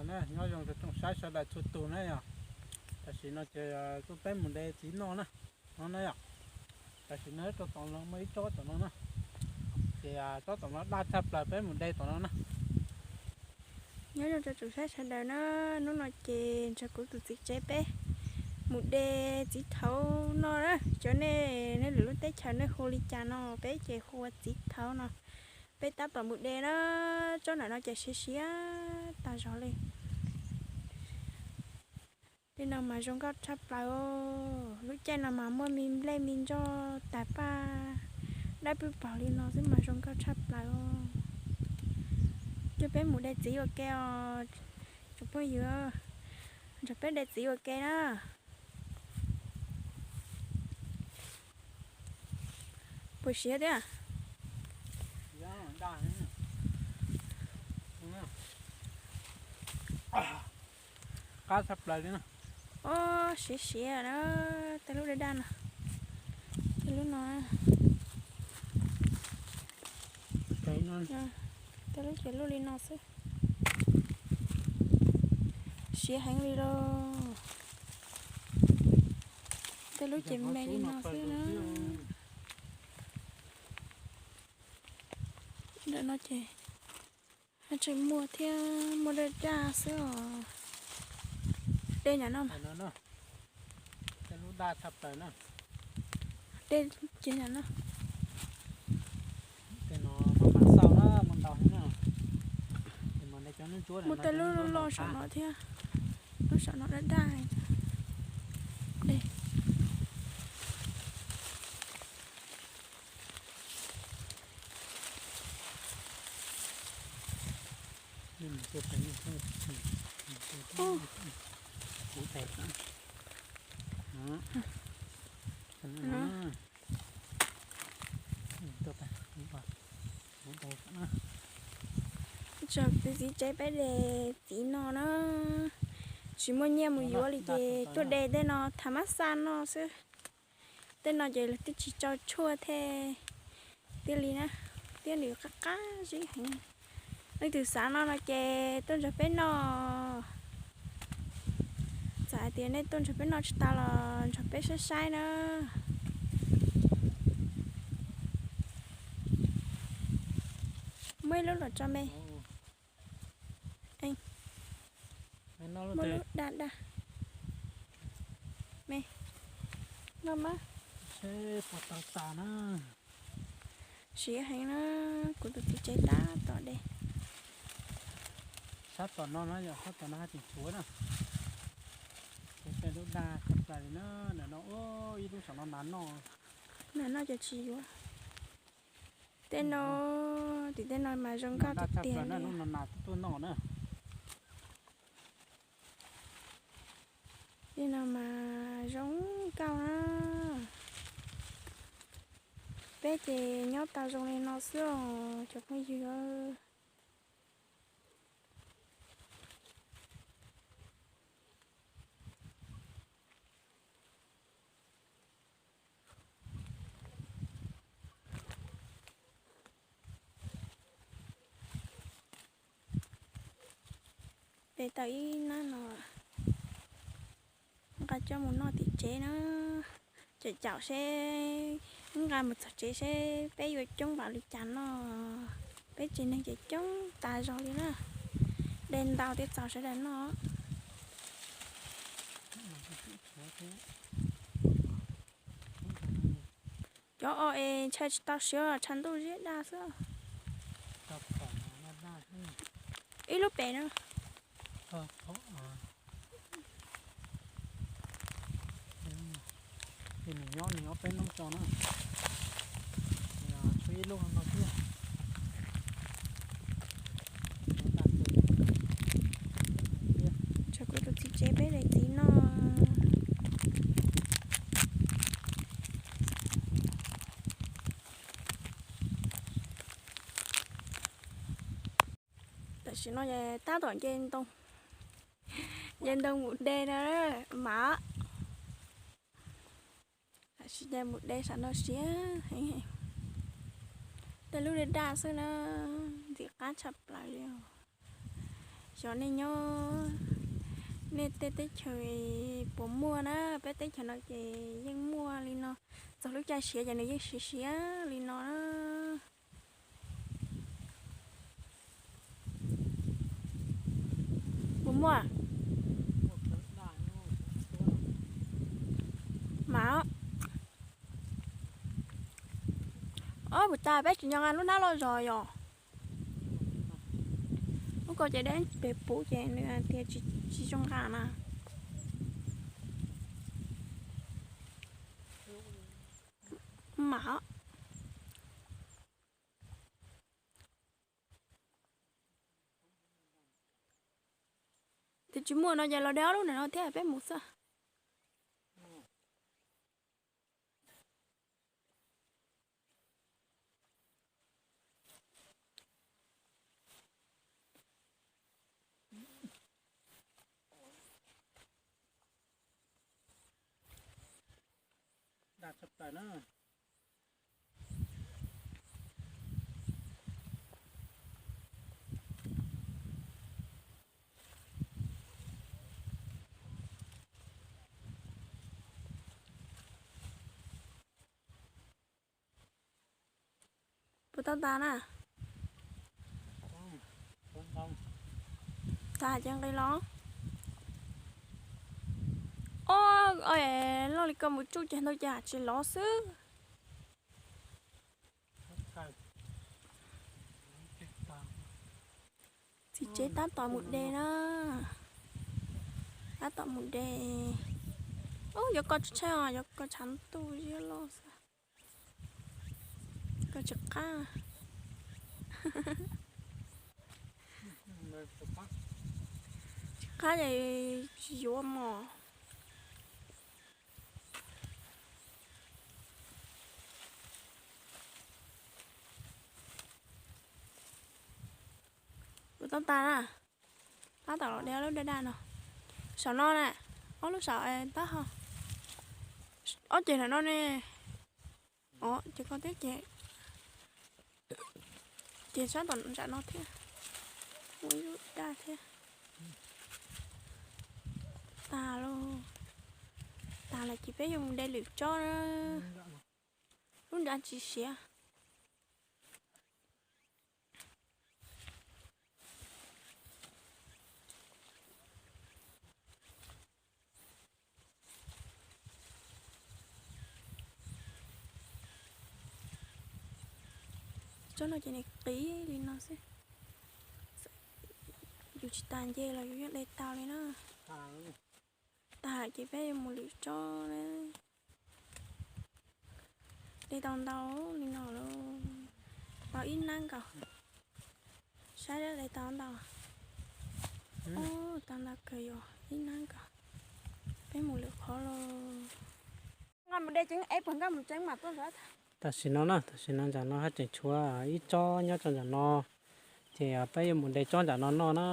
Nyob zoo rau tsoom saib sawv daws txhua tus na yom. Tam sim no ces tuaj peb mus de txiv noj na, no na yom. Tam sim no rau tom no muaj ib tsob tom no na, ces tsob tom no daj tshaj plaws, peb mus de tom no na. Nyob zoo rau tsoom saib sawv daws na, hnub no ces nrog kuv tus txiv tsev peb mus de txiv thaud no na. Cov nej, nej lwm lub teb chaws nej hu li cas no, peb ces hu ua txiv thaud no. Peb tab tom mus de na, tsob ntawm no ces siav siav tas zog li. Tej no mas zoo nkauj tshaj plaws os. Lub caij no mas muaj me nplej me ntsuag tas paj dawb paug li no xwb mas zoo nkauj tshaj plaws os. Coj peb mus de txiv ua ke os tsoom phooj ywg, nrog peb de txiv ua ke na. Puas siav thiab? Qab tshaj plaws li na. Ob, siav siav na, tej lub daj daj no, tej lub no, tej lub ces luaj li no xwb. Siav heev li lauj. Tej lub ces me li no xwb na. Ntawm no ces tseem muaj thiab, muaj daj daj xwb os. De nram no mas. Tej lub daj tshaj plaws na. De ces nram no. Tej no maj mam xauj na, muaj ntau heev na. Muaj tej lub loj saum no thiab, lub saum no daj daj. De. Tsoom txiv tsev peb de txiv no na, tsis muaj nyiaj mus yuav li ces tuaj de tej no tham mab xaj noj xwb. Tej no ces lawv twb tsis tso tshuaj thiab, thiaj li na, thiab nws qab qab zib heev. Leej twg xav noj no ces tuaj nrog peb noj. Txawm hais tias nej tuaj nrog peb noj tsis tau los nrog peb saib saib na. Muaj ib lub los tso me. Muaj lub daj daj me. Noj mas. Siav heev na, kuv tus txiv tsev tab tom de. Sab tom no na yom, sab tom no haj tseem tshuav na. Tej lub daj tshaj plaws li na, ntawm no ib lub saum no nas noj. Nas noj ces tsis yuav. Tej no, tim tej no mas zoo nkauj tiag tiag li. Tej no mas zoo nkauj na. Peb ces nyob tau zoo li no xwb os cov phooj ywg. Pe tau ib nab no, nqa coj mus noj tim tsev na. Caum caum seb, nqa mus txog tsev seb peb yuav coob npaum li cas noj. Peb tsev neeg ces coob tas zog li na. De ntau thiab txaus sawv daws noj. Cov o es ntshai tsis tau siav, tshav ntuj ziab daj xwb. Ib lub pem no. Nws nyob, nws nyob peb hnub tso na. Tshuav ib lub no thiab. Tsam kuv tus txiv tsev peb daim txiv noj. Tam sim no tab tom nce ntoo, nce ntoo mus de no mas. Tam sim nce mus de saum no siav heev, tej lub daj daj xwb na, ntxim qab tshaj plaws li os. Cov nej nyob nej tej teb chaws puas muaj na, peb teb chaws no ces yeej muaj li no. Txog lub caij siav ces nws yeej siav siav li no na. Puas muaj? Mas, o, puas tas peb tsis nco nqa lub hnab loj zog yom? Lub ko ces deb pes puv ces nws tias tsis zoo nqa na. Mas, twb tsis muaj no ces los de ob lub ntawm no thiab peb mus xwb. Puas tau tas na? Tas ces nqis los. O, loj li ko mus tsuj ceg ntau ces tsis lov xwb. Txiv tsev tab tom mus de na. Tab tom mus de. Ub, yuav koj tsis tshaib os, yuav koj tshav ntuj ziab loj xwb. Koj tsis qab. Tsis qab ces tsis yuav mog. Kuv tau tas na. Tab tom los de ob lub daj daj no. Saum no na, ob lub saum tab ho. Ob ceg ntawm no ne. O, ces koj twb ceg, ceg sab tom nram no thiab. Muaj ib lub daj thiab. Tas lauj. Tas lawm ces peb yuav mus de lwm tsob na. Lub nrad tsis siav. Tsob no ces nws qis li no xwb. Yus tsis tas nce los yus yeej de tau li na. Tas ces peb yuav mus lwm tsob na. De tau ntau li no lauj. Tau ib hnab nkaus. Saib de tau ntau. Ub, tau ntau kawg yus ib hnab nkaus. Peb mus lwm qhov lauj. Nqa mus de tseeb, es puas nkaj mus tseeb mas tuaj. Tam sim no na, tam sim no nram no haj tseem tshuav ib tsob nyob rau nram no, ces peb yuav mus de tsob nram no noj na.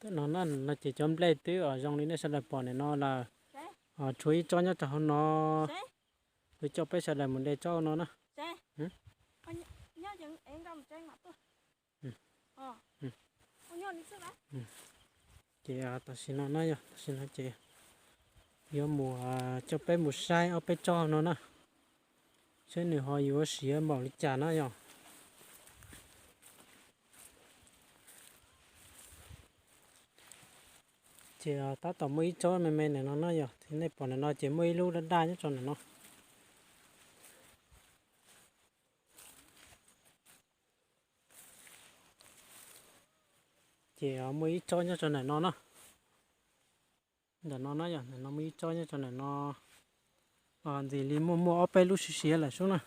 Tej no na, no ces cov nplej twb zoo li nej sawv daws pom ntawm no lawm. Tshuav ib tsob nyob rau hauv no, kuv coj peb sawv daws mus de tsob no na. Ces tam sim no na yog, tam sim no ces yuav mus coj peb mus saib ob peb tsob no na, saib nws ho yuav siav npaum li cas na yog. Ces tab tom muaj ib tsob me me ntawm no na yog, nej pom ntawm no ces muaj ib lub daj daj nyob rau ntawm no. Ces muaj ib tsob nyob rau ntawm no na. Ntawm no na yog, ntawm no muaj ib tsob nyob rau ntawm no. Ntxim li muaj muaj ob peb lub siav siav lawm sub na.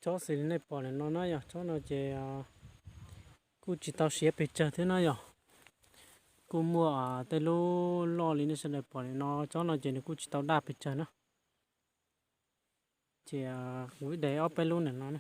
Tsob xws li nej pom ntawm no na yog, tsob no ces kuj tsis tau siav pes tsawg thiab na yog. Kuj muaj tej lub loj li nej sawv daws pom ntawm no, tsob no ces nws kuj tsis tau daj pes tsawg na. Ces kuv de ob peb lub ntawm no,